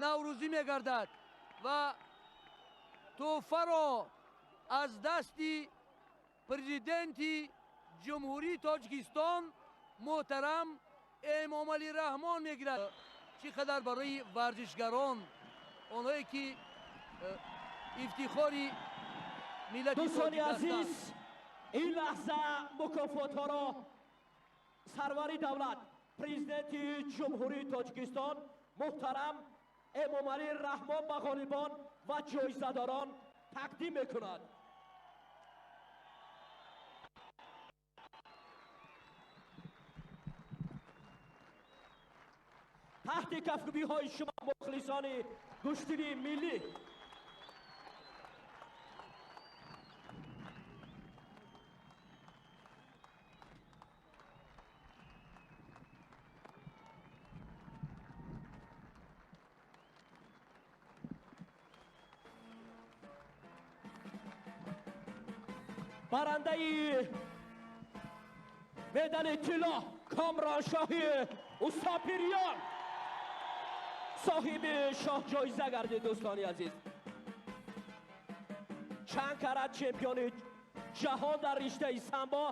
Наврӯзӣ мегардад ва тӯҳфаро аз дасти президенти Ҷумҳурии Тоҷикистон муҳтарам Эмомалӣ Раҳмон мегирад. Чӣ қадар барои варзишгарон, онҳое ки ифтихори миллати Дӯстони тоҷик ҳастанд. азиз, ин лаҳза мукофотҳоро сарвари давлат, Президенти Ҷумҳурии Тоҷикистон муҳтарам Эмомалӣ Раҳмон ба ғолибон ва ҷоизадорон тақдим мекунад. Таҳти кафкӯбиҳои шумо, мухлисони гӯштини миллӣ. Барандаи медали тилло Комроншоҳи Устопирён соҳиби шоҳҷоиза гардид. Дӯстони азиз, чанд карат чемпиони ҷаҳон дар риштаи самбо,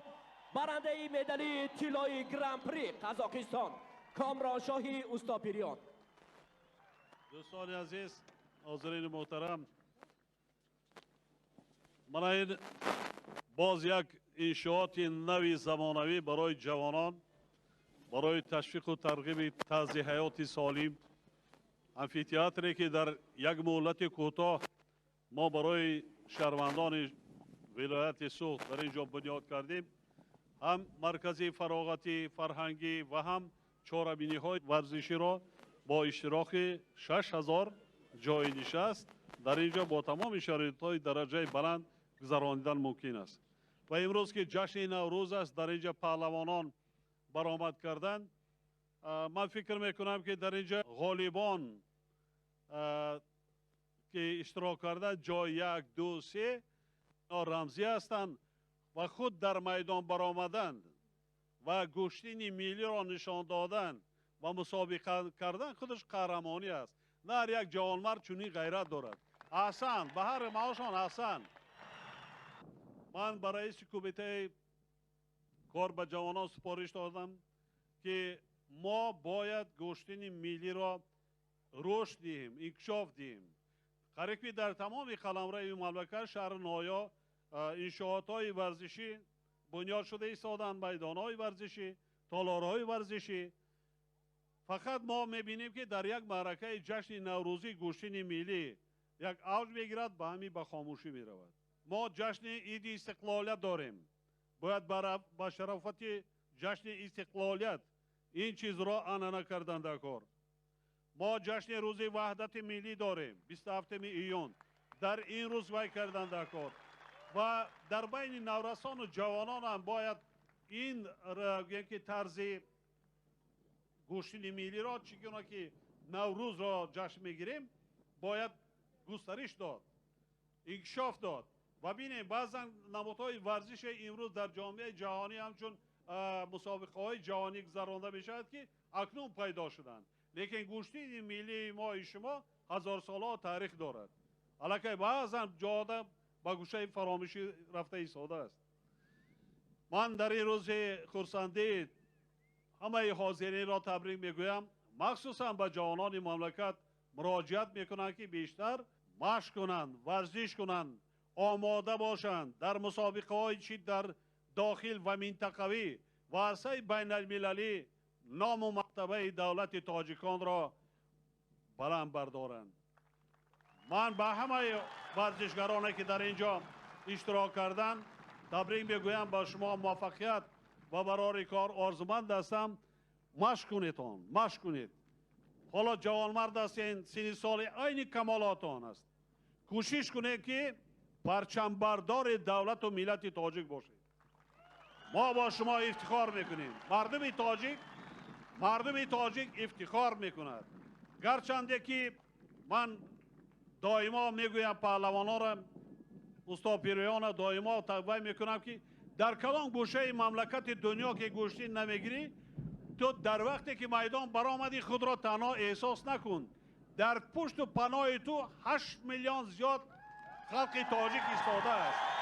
барандаи медали тиллои Гран-при Қазоқистон Комроншоҳи Устопирён. Дӯстони азиз, ҳозирини муҳтарам, мана ин боз як иншооти нави замонавӣ барои ҷавонон, барои ташвиқу тарғиби тарзи ҳаёти солим, амфитеатре ки дар як муҳлати кӯтоҳ мо барои шаҳрвандони вилояти Суғд дар ин ҷо бунёд кардем, ҳам маркази фароғатӣ, фарҳангӣ ва ҳам чорабиниҳои варзиширо бо иштироки 6000 ҷойи нишаст дар ин ҷо бо тамоми шароитҳои дараҷаи баланд гузаронидан мумкин аст. Ва имрӯз ки ҷашни Наврӯз аст, дар ин ҷо паҳлавонон баромад карданд. Ман фикр мекунам, ки дар ин ҷо ғолибон, ки иштирок карданд, ҷои як, ду, се рамзӣ ҳастанд ва худ дар майдон баромаданд ва гӯштини миллиро нишон доданд ва мусобиқа кардан худаш қаҳрамонӣ аст. На ҳар як ҷавонмард чунин ғайрат дорад. Аҳсан, ба ҳар маошон аҳсан. Ман ба раиси кумитаи кор ба ҷавонон супориш додам, ки мо бояд гӯштини миллиро рушд диҳем, инкишоф диҳем. Қариб ки дар тамоми қаламрави мамлакат, шаҳру ноҳия иншоотҳои варзишӣ бунёд шуда истоданд, майдонҳои варзишӣ, толорҳои варзишӣ. Фақат мо мебинем, ки дар як маъракаи ҷашни наврӯзӣ гӯштини миллӣ як авҷ мегирад, ба ҳамин ба хомӯшӣ меравад. Мо ҷашни Иди Истиқлолият дорем. Бояд ба шарофати ҷашни Истиқлолият ин чизро анъана кардан дар кор. Мо ҷашни рӯзи Ваҳдати миллӣ дорем, 27 июн. Дар ин рӯз вай кардан дар кор. Ва дар байни наврасону ҷавонон ҳам бояд ин гӯем ки тарзи гӯштини миллиро, чӣ гуна ки Наврӯзро ҷашн мегирем, бояд густариш дод, инкишоф дод. Ва бинем, баъзан намудҳои варзиши имрӯз дар ҷомеаи ҷаҳонӣ ҳамчун мусобиқаҳои ҷаҳонӣ гузаронда мешавад, ки акнун пайдо шуданд. Лекин гӯштини миллии мои шумо ҳазорсолаҳо таърих дорад. Аллакай баъзан ҷода ба гӯшаи фаромӯшӣ рафта истодааст. Ман дар ин рӯзи хурсандӣ ҳамаи ҳозиринро табрик мегӯям, махсусан ба ҷавонони мамлакат муроҷиат мекунам, ки бештар машқ кунанд, варзиш кунанд, омода бошанд дар мусобиқаҳои чи дар дохил ва минтақавӣ ва арсаи байналмилалӣ ному мартабаи давлати тоҷиконро баланд бардоранд. Ман ба ҳамаи варзишгароне, ки дар ин ҷо иштирок карданд, табрик мегӯям, ба шумо муваффақият ва барори кор орзуманд ҳастам. Машқ кунедон, машқ кунед. Ҳоло ҷавонмард ҳастед, синни соли айни камолотон аст. Кӯшиш кунед, ки парчамбардори давлату миллати тоҷик бошед. Мо бо шумо ифтихор мекунем. Мардуми тоҷик ифтихор мекунад. Гарчанде ки ман доимо мегӯям, паҳлавононро, устод Пириёнро доимо тавба мекунам, ки дар калон гӯшаи мамлакати дунё ки гӯштин намегирӣ, ту дар вақте ки майдон баромадӣ худро танҳо эҳсос накун. Дар пушту паноҳи ту 8 миллион зиёд халқи тоҷик истодааст.